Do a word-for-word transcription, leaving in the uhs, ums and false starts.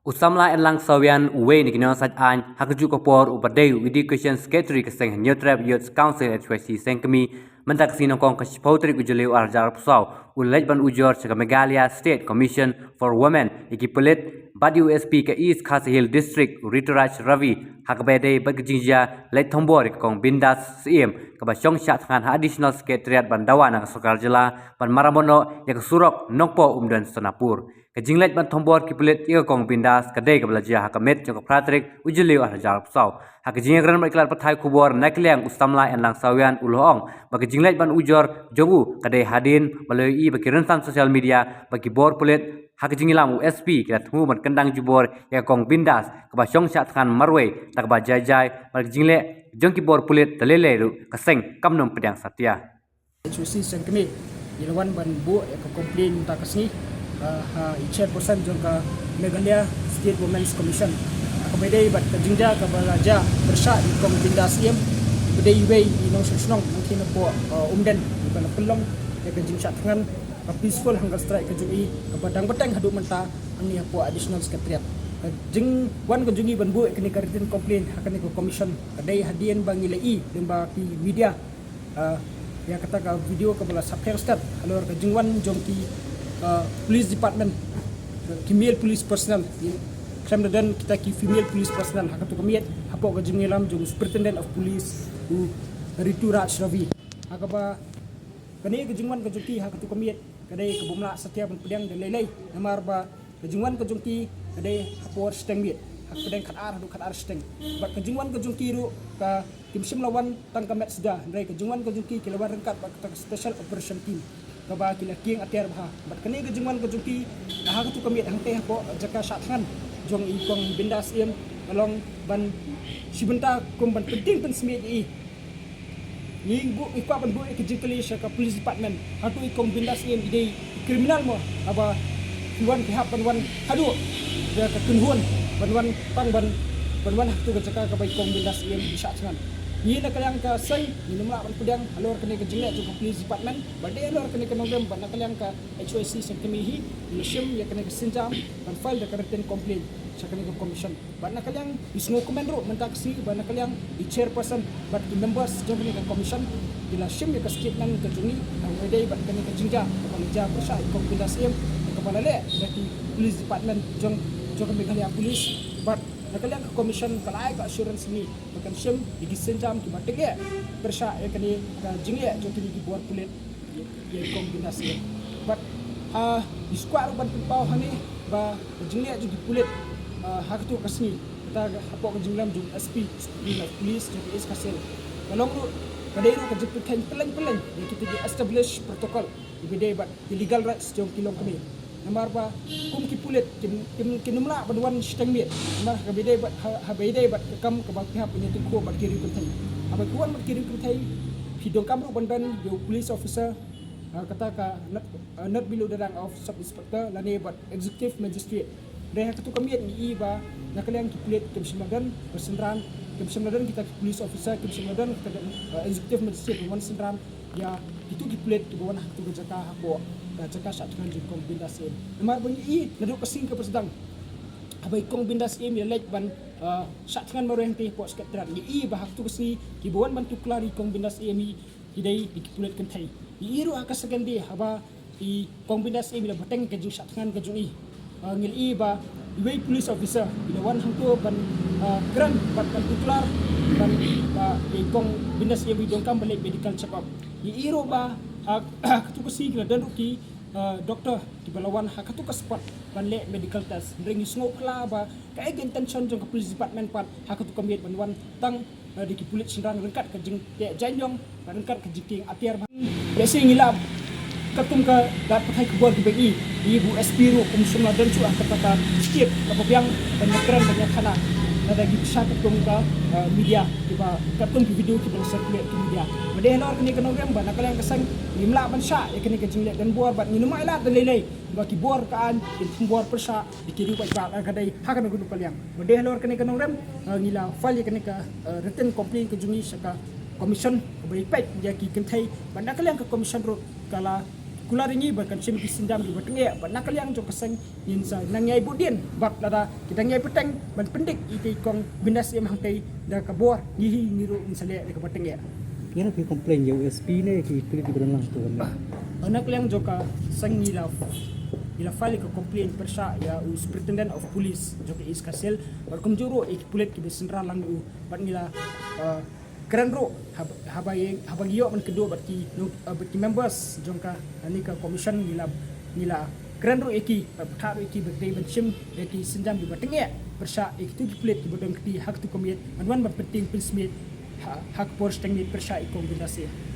U samla Enlang Sawian, uwei na ki nongsaid aiñ ha kajuh ka por uba dei u Education Secretary ka seng Hynñiewtrep Youth Council H Y C Sengkmie, mynta ka sngi nyngkong ka shiphew tarik u Jylliew arhajar arphew saw, u la leit ban ujor sha ka Meghalaya State Commission for Women ïa ki pulit bad ïa u S P ka East Khasi Hills District u Rituraj Ravi, ha kaba ïadei bad ka jingjia leit thombor ïa ka Kong Bindas Syiem kaba shong shah thngan ha Additional Secretariat ban dawa na ka sorkar jylla ban maramot noh ïa ka surok Nongpoh Umden Sonapur. Ka jingleit ban thombor ki pulit ïa ka Kong Bindas ka dei kaba la jia ha ka miet jong ka phra tarik u Jylliew arhajar arphew saw. Ha ka jingïakren bad ki lad pathai khubor na ka liang u samla Enlang Sawian u la ong ba ka jingleit ban ujor jong u ka dei hadien ba la ïohi ba ki rynsan social media ba ki bor pulit ha ka jingïalam u S P ki la thmu ban kyndang jubor ïa ka Kong Bindas kaba shong shah thngan marwei da kaba jai jai bad ka jingleh jong ki bor pulit da lei lei ruh ka seng kam nym pdiang satia. H Y C Sengkmie, ngi la wan ban buh ïa ka complaint mynta ka sngi, ah, ha i chairperson jong ka Meghalaya State Women's Commission. Ha kaba ïadei bad ka jingjia kaba la jia pyrshah ïa i Kong Bindas Syiem, ba dei iwei i nongshong shnong nangkien hapoh, ah, Umden, iba la pynlong ïa ka jingshah thngan, ka peaceful hunger strike ka jong i, kaba dang bteng haduh mynta hangne hapoh Additional Secretariat. Ka jingwan ka jong i ban buh ïa kane ka written complaint ha kane ka commission ka dei hadien ba ngi la ïohi lyngba ki media, ah, ïa kata ka video kaba la saphriang stad halor ka jingwan jong ki, ah, police department, ki male police personnel, khlem da don kita ki female police personnel ha kato ka miet hapoh ka jingïalam jong u Superintendent of Police u Rituraj Ravi. Ha kaba kane ka jingwan ka jong ki ha kato ka miet ka dei ka bym lah satia ban pdiang da lei lei, namar ba ka jingwan ka jong ki ka dei hapoh shiteng miet, ha ka pdeng khatar haduh khatar shiteng. Bad ka jingwan ka jong ki ruh ka kim shym la wan tang ka met suda, hynrei ka jingwan ka jong ki ki la wan ryngkat bad kata ka special operation team kaba ki la kieng atiar bha. Bad kane ka jingwan ka jong ki ha kato ka miet hangtei hapoh jaka shah thngan jong i Kong Bindas Syiem ka long ban shi bynta kum ban pyntieng pynsmit ïa i. Ngi buh, ngi kwah ban buh ïa ka jingkylli sha ka police department. Hato i Kong Bindas Syiem i dei i criminal mo, haba ki wan ki hap ban wan haduh da ka kynhun ban wan tang ban, ban wan ha kato ka jaka kaba i Kong Bindas Syiem i shah thngan. Ngi na ka liang ka seng ngim lah ban pdiang halor kane ka jingleh jong ka police department, ba dei halor kane ka nongrim, ba na ka liang ka H Y C Sengkmie hi ngi la shim ïa kane ka sienjam ban file da ka written complaint sha kane ka commission. Bad na ka liang i sngewkmen ruh mynta ka sngi ba na ka liang i chairperson bad i members jong kane ka commission ki la shim ïa ka statement ka jong ngi, ah, kaba ïadei bad kane ka jingjia kaba la jia pyrshah i Kong Bindas Syiem, kaba la leh da ki police department jong, jong ka Meghalaya Police. Bad na ka liang ka commission ka la ai ka assurance ïa ngi ba kan shim ïa ki sienjam kiba tyngeh pyrshah ïa kane ka jingleh jong kine ki bor pulit ïa i Kong Bindas Syiem. Bad, ah, ngi sngewkwah ruh ban pynpaw hangne ba ka jingleh jong ki pulit, ah, ha kato ka sngi, kata hapoh ka jingïalam jong u S P, Superintendent of Police jong ka East Khasi Hills, ka long ruh, ka dei ruh ka jingpynkheiñ pylleng pylleng ïa kita ki established protocol kiba dei bad ki legal rights jong ki longkmie. Namar ba kum ki pulit kin, kin, kin ym lah ban wan shiteng miet namar haba ïadei bad, ha, haba ïadei bad ka kam kaba ki hap ban ïatyngkhuh bad ki riew kynthei. Haba ki wan bad ki riew kynthei, phi donkam ruh ban don ïa u police officer, ah, kata ka not, ah, not below the rank of sub inspector lane bad executive magistrate. Hynrei ha kato ka miet ngi i ba na ka liang ki pulit kim shym la don ba synran, kim shym la don kita ki police officer, kim shym la don kita ki, ah, executive magistrate ban wan synran ïa kito ki pulit kiba wan ha kato ka jaka hapoh ka jaka shah thngan jong i Kong Bindas Syiem. Namar ba ngi i naduh ka sngi kaba sdang haba i Kong Bindas Syiem i la leit ban, ah, shah thngan marwei hangtei hapoh Secretariat, ngi i ba ha kato ka sngi kiba wan ban tuklar ïa i Kong Bindas Syiem hi ki dei ki pulit kynthei. Ngi i ruh ha ka second day haba i Kong Bindas Syiem i la bteng ka jingshah thngan ka jong i, ah, ngi la i ba iwei police officer i la wan hangto ban, ah, kren bad ban tuklar ban, ba i Kong Bindas Syiem i donkam ban leit medical check up. Ngi i ruh ba ha kato ka sngi ki la don ruh ki, ah, doctor kiba la wan ha kato ka spot ban leh medical test. Hynrei ngi sngewphylla ba kaei ka intention jong ka police department pat ha kato ka miet ban wan tang, eh, da ki pulit shynrang ryngkat ka jingteh jaiñiong, ryngkat ka jingtieng atiar bha. Lehse ngi la, katkum ka lad pathai khubor kiba ngi i, ngi i ba u S P ruh um shym la don shuh ha kata ka state kaba biang ban ïakren ban ïakhana lada ki pyrshah katkum ka, eh, media kiba, katkum ki video kiba la circulate ki media. Ba dei halor kane ka nongrim ba na ka liang ka seng ngim lah ban shah ïa kane ka jingleh donbor bad ngin ym ailad da lei lei ba ki bor ka aiñ kin thombor pyrshah ïa ki riew paidbah lada ka dei ha kano kano ka liang. Ba dei halor kane ka nongrim, eh, ngi la file ïa kane ka, eh, written complaint ka jong ngi sha ka commission kaba ïa peit ïa ki kynthei. Bad na ka liang ka commission ruh ka la kular ïa ngi ban kan shim ki sienjam kiba tyngeh, bad na ka liang jong ka seng ngin sa nang ïai bud dien bad lada ki dang ïai bteng ban pyndik ïa i kong Binda Syiem hangtei da ka bor, ngi hi ngi ruh ngin sa leh da kaba tyngeh. Ïa ki complain ïa u S P ne ki pulit kiba don lang tu kan. Na ka liang jong ka seng ngi la, ngi la file ka complain pyrshah ïa u Superintendent of Police jong ka East Khasi Hills bad kumjuh ruh ïa ki pulit kiba synran lang u, bad ngi la, uh, kren ruh haba, haba ïa, haba ngi ïoh ban kynduh bad ki, uh, bad ki members jong ka, uh, ni ka commission, ngi la, ngi la kren ruh ïa ki bad pathar ruh ïa ki ba dei ban shim ïa ki sienjam kiba tyngeh pyrshah ïa kitu ki pulit kiba don kti ha katu ka miet, ban wan ban pyntieng pynsmit ha, ha ka por shiteng miet pyrshah ïa i kong Binda Syiem.